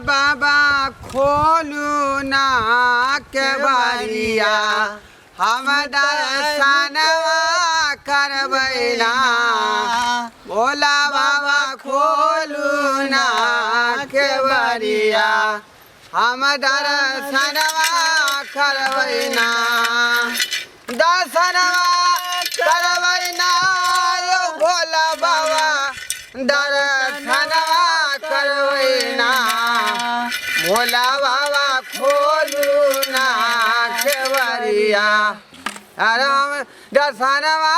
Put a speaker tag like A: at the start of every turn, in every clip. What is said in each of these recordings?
A: बाबा खोलू ना के बारिया, हम दर्शनवा करबै ना। भोला बाबा खोलू ना के बारिया, हम दर्शनवा करबै ना। दर्शनवा करबै ना यौ भोला बाबा, दर्शनवा करबै ना। भोला बाबा खोलू ना केवरिया, अरे हम दर्शनवा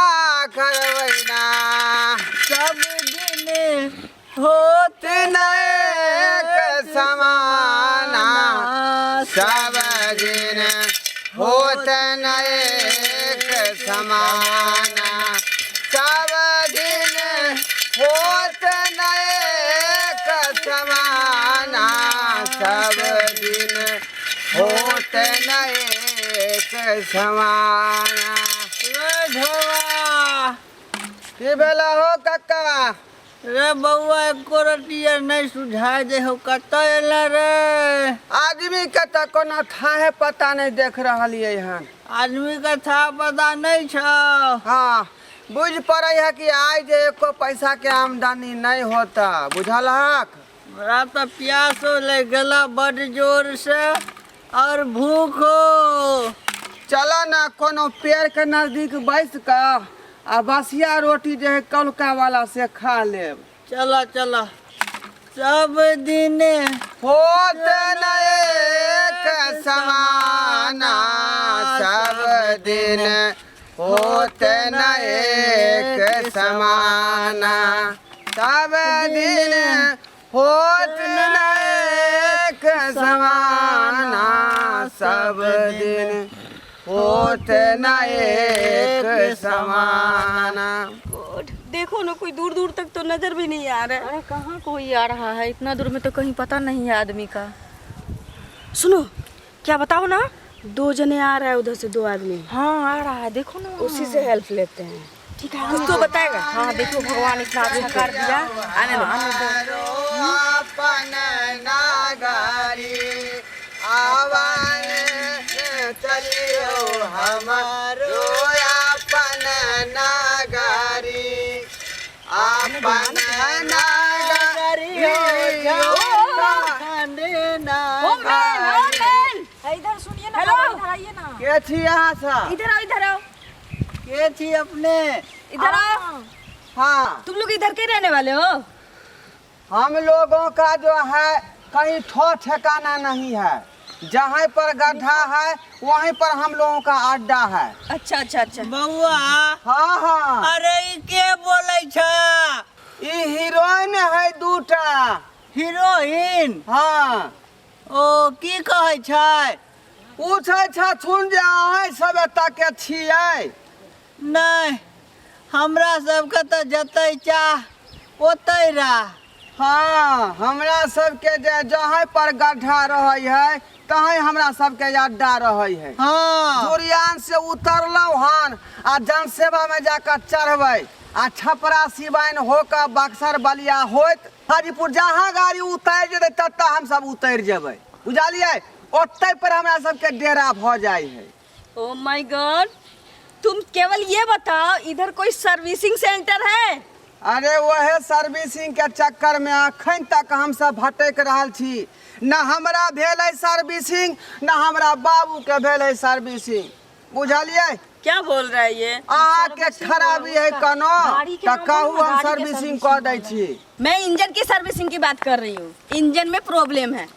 A: करबै ना।
B: सब दिन होत
A: एक समाना, सब दिन होत एक समाना, सब दिन होत एक समाना, सब दिन होत एक समाना।
B: रे ढोवा,
A: की भेला हो कक्का?
B: रे बौआ, एको रतिया नहि सुझाय दे हो, कतऽ एला रे?
A: आदमी के तऽ कोनो थाहे पता नहि देख रहलियै हन।
B: आदमी के था पता नहि छौ?
A: हाँ, बुझि पड़ै है कि आइ जे एको पैसा के आमदनी नहि होता, बुझल हक?
B: हमरा तऽ प्यासो लागि गेला बड जोर से और भूखो।
A: चल ना, कोनो पेड़ के नजदीक बैस कऽ आ बसिया रोटी जे है कौलका वाला से खा लेब।
B: चल चल, सब दिन
A: होत न एक समाना, सब दिन होत न एक समाना, सब दिन होत न एक समाना, सब दिन होत न एक समाना।
C: गॉड, देखो ना, कोई दूर दूर तक तो नजर भी नहीं आ रहा है।
D: अरे कहाँ कोई आ रहा है इतना दूर में, तो कहीं पता नहीं है आदमी का।
C: सुनो।
D: क्या बताओ ना।
C: दो जने आ रहा है उधर से, दो आदमी।
D: हाँ, आ रहा है, देखो ना।
C: उसी से हेल्प लेते हैं।
D: ठीक है।
C: कुछ तो बताएगा।
D: हाँ, देखो भगवान इतना अच्छा कर दिया।
C: आने दो।
D: आने दो।
A: अपन नागरी आवन चलियो, हमारो अपन नागरी, अपन नागरी।
C: Oh man, oh man.
D: इधर सुनिए ना।
C: हेलो।
D: बाबा, इधर आइए ना।
A: के छी अहाँ सब?
C: इधर आओ, इधर आओ।
B: के छी अपने?
C: इधर आओ।
A: हाँ।
C: तुम लोग इधर के रहने वाले हो?
A: हम लोगों का जो है कहीं ठो ठिकाना नहीं है, जहाँ पर गड्ढा है वहीं पर हम लोगों का अड्डा है।
C: अच्छा अच्छा अच्छा।
B: बौआ।
A: हाँ हाँ।
B: अरे ई के बोलै छ?
A: ई हीरोइन है दूटा।
B: हीरोइन?
A: हाँ।
B: ओ की कहै छै?
A: पूछै छथुन जे अहाँ सब एतऽ के छियै?
B: नहि, हमरा सबके तऽ जतै चाह ओतै राह।
A: हाँ, हमरा सबके जे जहाँ पर गड्ढा रहै है तहें हमरा सबके अड्डा रहै है।
B: हाँ।
A: धुरियान से उतरलहुँ हन आ जनसेवा में जाकर चढ़बै आ छपरा सिवान होकर बक्सर बलिया होइत हाजीपुर, जहाँ गाड़ी उतरि जेतै ततऽ हमसब उतरि जेबै, बुझलियै? ओतै पर हमरा सबके डेरा भऽ जाइ है।
C: ओ my God, तुम केवल ये बताओ, इधर कोई सर्विसिंग सेंटर है?
A: अरे वहे सर्विसिंग के चक्कर में अखन तक हमसब भटक रहल छी। न हमरा भेल है सर्विसिंग, न हमरा बाबू के भेल है सर्विसिंग, बुझलियै?
C: क्या बोल रहा है ये?
A: अहाँके खराबी है कोनो
D: गाड़ी के
A: तऽ
D: नाम
A: कहू,
D: बोलू ना,
A: हम
D: गाड़ी के
A: सर्विसिंग कऽ दै छी।
C: मैं इंजन की सर्विसिंग की बात कर रही हूँ, इंजन में प्रॉब्लम है।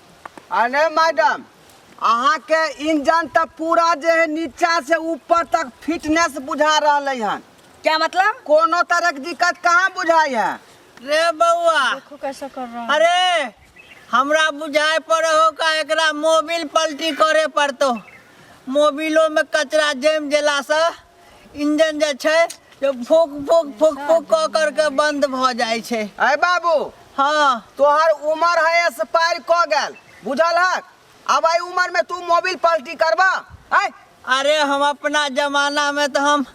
A: अरे मैडम, अहाँके इंजन तऽ पूरा जे है नीचा से ऊपर तक फिटनेस बुझा रहलै हन।
C: क्या मतलब?
A: कोनो तरह के दिक्कत कहाँ बुझाइ है।
B: रे बौआ।
D: देखो कैसा कर रहा है।
B: अरे हमरा बुझाय पड़े हो का एकरा मोबिल पलटी करे पड़तो। मोबिलो में कचरा जमि गेला से इंजन जे छै से फूक फूक फूक फूक कऽ करके बंद भऽ जाइ छै।
A: अरे बाबू।
B: हाँ।
A: तोहर उमर है एक्सपायर कऽ गेल, बुझल हक? अब एहि उमर में तू मोबिल पलटी करबा? आय।
B: अरे हम अपना जमाना में तो हम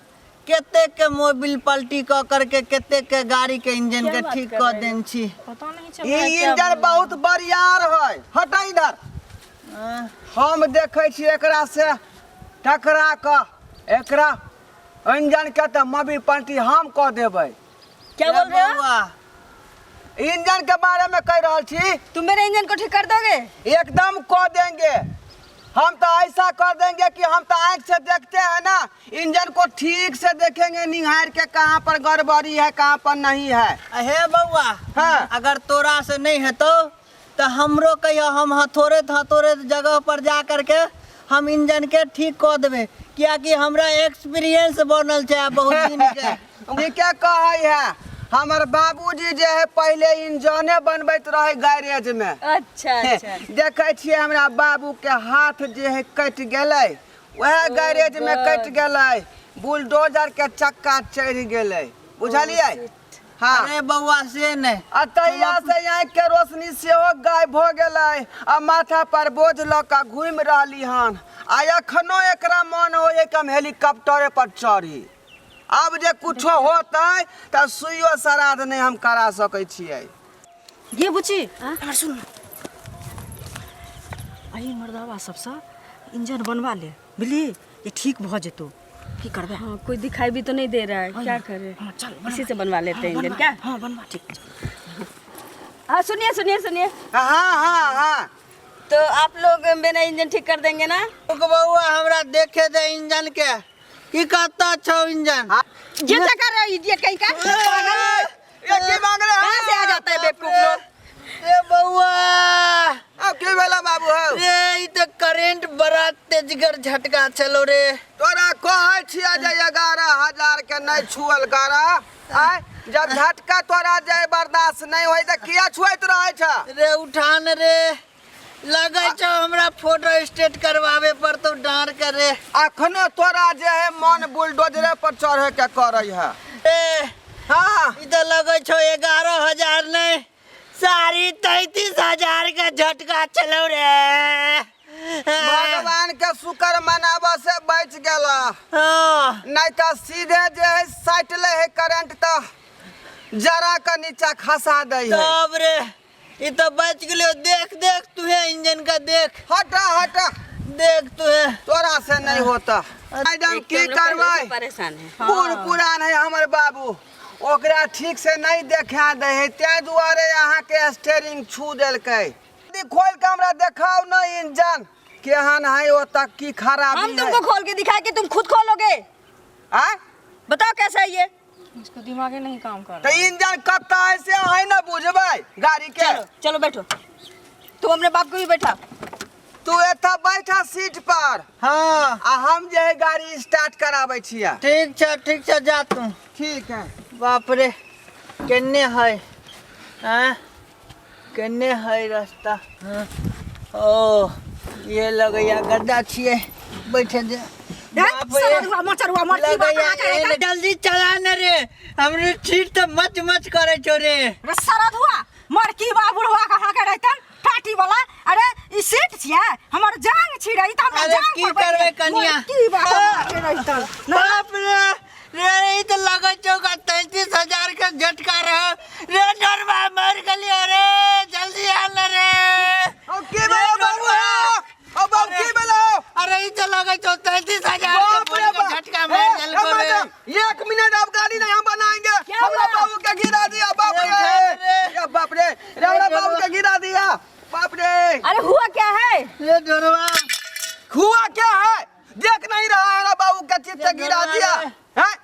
B: कते के मोबिल पलटी कऽ करके कते के गाड़ी के इंजन
C: क्या
B: के
C: बात
B: ठीक
C: कर
B: कऽ
C: रहे हो?
B: देन छी।
D: पता नहीं चल
A: ई
D: रहा है क्या
A: इंजन
D: बोल रहे
A: बहुत बरियार है, हट इधर।
B: हाँ,
A: हम देखै छी एकरा से टकरा कऽ एकरा इंजन के तऽ मबी पलटी हम कऽ देबै।
C: क्या बोल रहे हो?
B: बौआ
A: इंजन के बारे में कह रहल छी।
C: तुम मेरे इंजन को ठीक कर दोगे?
A: एकदम कऽ देंगे हम, तो ऐसा कर देंगे कि हम तो आंख से देखते हैं ना, इंजन को ठीक से देखेंगे निहार के, कहाँ पर गड़बड़ी है कहाँ पर नहीं है।
B: हे बौआ,
A: हाँ।
B: अगर तोरा से नहीं हेतौ तो हमरो कहियो, हम हथौड़े हथौड़े जगह पर जा करके हम इंजन के ठीक कऽ देबै, कियाकि हमरा एक्सपीरियंस बनल छै आब बहुत दिन के।
A: ई क्या कहै है, हमर बाबूजी जे है पहिले इंजने बनबैत रहे गैरेज में।
C: अच्छा अच्छा।
A: देखै छियै हमरा बाबू के हाथ जे है कटि गेलै, वएह गैरेज में कटि गेलै, बुलडोजर के चक्का चढ़ि गेलै, बुझलियै? हाँ।
B: अरे बौआ से नहि,
A: आ तहिया से आँखि के रोशनी सेहो गायब भऽ गेलै आ माथा पर बोझ लऽ कऽ घूमि रहली हन, आ एखनो एकरा मन होइए कि हम हेलीकॉप्टरे पर चढ़ी। आब जे कुछो होतै तऽ सुइयो श्राद्ध नहि हम करा सकै छियै।
D: गे बुची, हमर सुन, अही मर्दावा सबसँ इंजन बनवा ले, बुझली जे ठीक भऽ जेतौ। की करबै?
C: हाँ, कोई दिखाई भी तो नहीं दे रहा है, क्या करे?
D: हाँ चल, बनवा।
C: इसी से बनवा लेते हैं
D: हाँ,
C: इंजन।
D: बनवा।
C: क्या?
D: हाँ बनवा, ठीक चल।
C: हाँ सुनिए सुनिए सुनिए।
A: हाँ हाँ हाँ।
C: तो आप लोग मेरा इंजन ठीक कर देंगे ना?
B: रुक बौआ, हमरा देखे दे इंजन के, की कतऽ छौ इंजन?
A: हाँ।
C: ये क्या कर रहे हो इडियट कहीं का, पागल!
A: ये की मांग रहे हैं?
C: कहाँ से आ जाता है बेवकूफ लोग?
B: रे बौआ,
A: अब की भेला बाबू हौ?
B: रे ई तऽ करेंट बड़ा तेजगर झटका छलो रे।
A: तोरा कहै छियै जे 11,000 के नहि छुअल कर, आय जब झटका तोरा जे बर्दाश्त नहि होइ तऽ किया छुअैत रहै छ?
B: रे उठान रे, लगै छौ हमरा फोटो स्टेट करवावे पड़तौ डाँड़ के रे।
A: अखनो तोरा जे है मन बुलडोजरे पर चढ़े के करै है।
B: ए
A: हाँ,
B: ई तऽ लगै छौ 11,000 नहि 33,500 के झटका छलौ रे।
A: भगवान के शुक्र मनाबऽ से बचि गेल।
B: हाँ।
A: नहीं तऽ सीधे जे है साटि ले है करंट तऽ जरा के नीचा खसा दै है।
B: तब रे ई तऽ बचि गेलियो। देख देख तुहे इंजन का देख।
A: हट हट,
B: देख तुहे।
A: तोरा से नहीं होता मैडम।
C: एक तो
A: की
C: हम लोग पहले
A: करबै?
C: से परेशान है।
A: बूढ़ पुरान है हमर बाबू, ओकरा ठीक से नहीं देखा दे है, ताहि दुआरे अहाँके स्टेरिंग छू देलकै। यदि खोल के हमरा देखाउ न इंजन केहन है, ओतऽ की खराबी
C: हम
A: है।
C: तुमको खोल के दिखाए कि तुम खुद खोलोगे?
A: आँय?
C: बताओ कैसा है ये?
D: इसको दिमागे नहीं काम कर
A: तऽ इंजन कतऽ है से अहीं ने बुझबै गाड़ी के।
C: चलो चलो बैठो, तुम अपने बाप को भी बैठा।
A: तू एतऽ बैठा सीट पर।
B: हाँ।
A: आ हम जे है गाड़ी स्टार्ट कराबै छियै।
B: ठीक छै ठीक छै, जा तू।
A: ठीक है।
B: बाप रे, केने है? आँय, केने है रास्ता? हाँ। ओ ये लगैया गड्ढा छियै, बैठे दे। बाप रे, लगैया एहन। जल्दी चला न रे, हमरे सीट तऽ मच मच करै छौ रे।
E: सरधुआ मरकी बा बुढ़वा कहाँ के रहतन टाटी वाला। अरे ई सीट छियै, हमर जांग छी रे, ई तऽ हमरा
B: अरे
E: जांग
B: की
E: पर बैठ
B: करबै
E: गेल।
B: कनिया?
E: मरकी बा कहाँ के रहतन।
B: बाप रे रे, ई तऽ लगै छौ 33,000 के झटका रह रे। डरबा मर गेलियो रे, जल्दी आ न रे।
A: ओ की भेलो बाबू हौ? ओ बाबू की भेलो?
B: अरे ई तऽ लगै छौ 33,000 के
A: बाप रे
B: बोल के
A: बाप।
B: झटका मार
A: ए,
B: देलको
A: ए,
B: रे।
A: मैडम, एक मिनट, अब गाड़ी नहीं हम बनाएंगे।
C: क्या
A: हमरा
C: हुआ?
A: बाबू के गिरा दिया, बाप
B: रे,
A: रे।
B: रे।
A: ए, बाप रे रे, हमरा बाबू के गिरा दिया, बाप रे।
C: अरे हुआ क्या है?
B: रे डरबा,
A: हुआ क्या है? देख नहीं रहा है हमरा बाबू के चित्त
B: रे
A: गिरा
B: डरबा
A: दिया
B: रे।
A: हैं?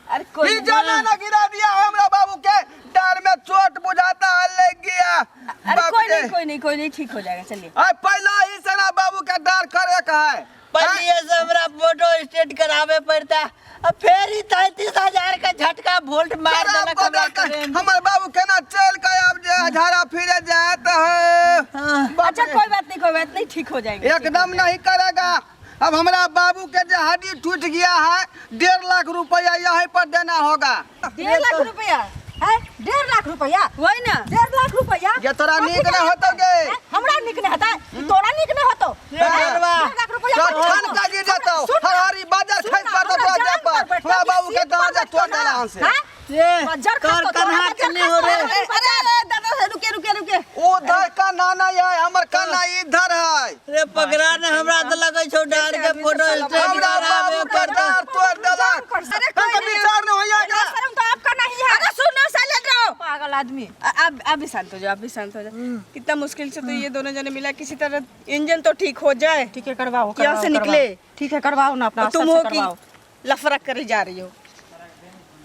C: अरे कोई
A: ई
C: नहीं।
A: जाना ना गिरा दिया है हमरा बाबू के, डार में चोट बुझाता है लग गया।
C: अरे
A: बाप
C: कोई
A: रे।
C: नहीं कोई नहीं कोई नहीं, ठीक हो जाएगा, चलिए।
A: अरे पहला ही से ना बाबू के डर करे का है।
B: पहले से हमरा फोटो स्टेट करावे पड़ता, आ फेर ई 33,000 के झटका वोल्ट मार
A: तोरा
B: देलक
A: बदल
B: हमरा
A: के
B: करेंट।
A: हमर बाबू केना चल के आब जे झाड़ा फिरे जात है।
B: हाँ।
A: बाप
C: अच्छा
A: रे।
C: कोई बात नहीं कोई बात नहीं, ठीक हो जाएगा।
A: एकदम नहीं करेगा। अब हमरा बाबू के जो हड्डी टूट गया है, 1.5 लाख रुपया यहीं पर देना होगा।
C: 1.5 लाख रुपया?
E: है 1.5 लाख रुपया?
C: वही ना,
E: 1.5 लाख रुपया।
A: ये तोरा
E: कथी
A: नीक
E: के
A: नहि होतौ गे।
E: हैं? हमरा नीक नहि हेतै? तोरा नीक नहि होतौ?
B: रे डरबा।
E: 1.5 लाख रुपया
A: तो
E: कथी
A: ठन
E: के?
A: का गिर जेतौ,
E: सुन ना,
A: हरहरी बाजार
E: सुन
A: खसि
E: ना,
A: पड़तौ
E: हमरा
A: तोरा देह
E: जान
A: पर।
E: पर बैठतौ
A: हमरा
E: कि
A: बाबू बाबू के
E: सीट पर
A: दरवाजा
E: बैठतो
A: तोड़
E: ना।
A: देला हन से।
E: हाँ?
B: रे
E: बज्जर
B: तोर
E: खसतो, तोरा
B: कन्हा
E: बज्जर
B: के नहीं हो
E: खसतो,
B: रे
C: अरे अरे दादा रुके रुके रुके
A: उधर का नाना है, हमर काना इधर है।
B: रे पकड़ा ने, हमरा तऽ लगै छौ डार के फोटो स्टेट
A: हमरा बाबू के डार तोड़ देलक।
C: अरे
A: तनका
C: कोई नहीं।
A: विचार नहीं होइया एकरा।
E: शर्म तो आपका नहीं है।
C: अरे सुनो, साइलेंट रहो।
E: पागल आदमी।
C: अब अब भी शांत हो जाओ, अब भी शांत हो जाओ। कितना मुश्किल से तो ये दोनों जने मिला, किसी तरह इंजन तो ठीक हो जाए।
D: ठीक है, करवाओ।
C: यहाँ
D: करवाओ,
C: से निकले।
D: करवाओ। ठीक है, करवाओ ना अपना
C: और तुम
D: अफसर
C: हो
D: से
C: कि
D: करवाओ।
C: लफड़ा करे जा रही हो।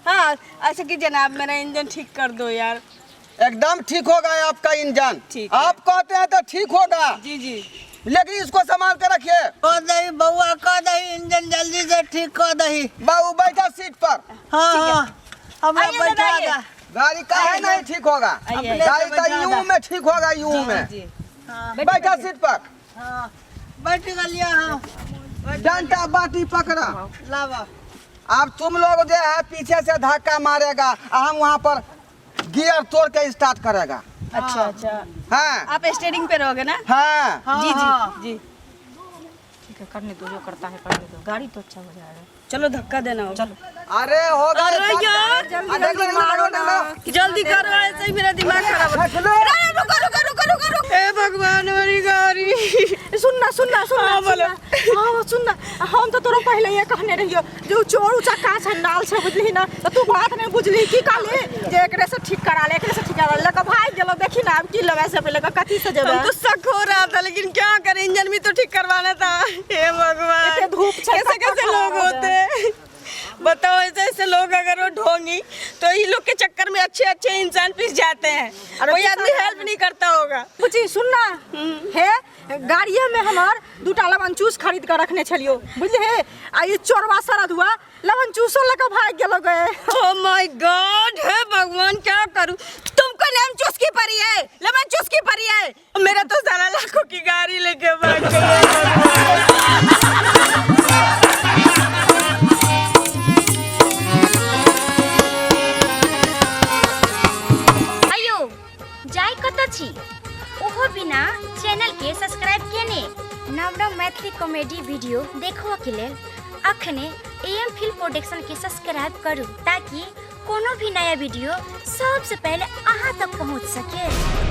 C: हाँ, ऐसे कि जनाब मेरा इंजन ठीक कर दो यार।
A: एकदम ठीक होगा आपका इंजन।
C: ठीक है।
A: आप कहते हैं तो ठीक होगा।
C: जी जी।
A: लेकिन इसको संभाल के रखिए।
B: कह दही बउआ, कह दही इंजन जल्दी से ठीक कह दही।
A: बाबू बैठा सीट पर।
B: हाँ हाँ, हमरा
C: आइए दादा,
B: बैठा
C: आइए।
B: दा।
A: गाड़ी काहे नहीं ठीक होगा?
C: आइए।
A: गाड़ी तो
B: बैठा
A: यूं
B: दा।
A: में ठीक होगा, यूं में।
C: जी।
B: हाँ
A: बैठा सीट पर।
B: हाँ, बैठ गेलियै। हाँ,
A: डंडा बाटी पकड़ा।
B: लावा।
A: अब तुम लोग जो है पीछे से धक्का मारेगा, आ हम वहाँ पर गियर तोड़ के स्टार्ट करेगा।
C: अच्छा अच्छा।
A: हाँ।
C: आप स्टेयरिंग पे रहोगे ना?
A: हाँ।
B: हाँ
C: जी
B: हाँ।
C: जी जी।
D: ठीक है, करने दो, जो करता है करने दो, गाड़ी तो अच्छा हो जाएगा।
C: चलो धक्का देना होगा।
D: चलो।
A: अरे होगा।
C: अरे यार,
A: जल्दी मारो ना।
C: जल्दी करो, ऐसे ही मेरा दिमाग खराब हो।
A: रख लो।
C: अरे रुको रुको रुको रुको रुको, हे भगवान मेरी गाड़ी।
E: सुनना सुनना सुनना।
C: हाँ, बोलो।
E: सुनना। हाँ सुनना, हम तो तोरो पहले ये कहने रहियो जे उ चोर उचक्का छै, नाल छै, बुझली ना? तऽ तू बात नहीं बुझली। की कहली जे एकरे से ठीक करा ले, एकरे से ठीक करा ले, लऽ कऽ भागि गेलो। देखी ना, आब की लेबै से पहिले कथी से जेबै?
C: हम तो शक हो रहा था, लेकिन क्या करें, इंजन भी तो ठीक करवाना था। हे भगवान,
E: एते धूप छै,
C: कैसे
E: सब
C: कैसे
E: खराब
C: लोग
E: हो
C: होते हैं बताओ। ऐसे ऐसे लोग अगर वो ढोंगी तो ये लोग के चक्कर में अच्छे अच्छे इंसान पिस जाते हैं।
E: अरे
C: कोई
E: पिसा
C: आदमी हेल्प नहीं करता होगा।
E: बुची सुनना, हे गाड़िए में हमर दूटा लवन चूस खरीद के रखने छलियो, बुझले? आ ई चोरवा सरधुआ लवन चूसो लऽ कऽ भागि गेलो गे।
C: ओ my God, हे भगवान, क्या करूं? तुमको लेमन चूस की परी है, लेमन चूस की परी है। मेरा तो सारा लाखों की गाड़ी लेके भाग गया।
F: अयो जाय कतऽ छी ओहो बिना चैनल के सब्सक्राइब केने? नव नव मैथिली कॉमेडी वीडियो देखबऽ के लेल अखने एम फिल्म प्रोडक्शन के सब्सक्राइब करू ताकि कोनो भी नया वीडियो सबसे पहले अहाँ तक पहुँच सके।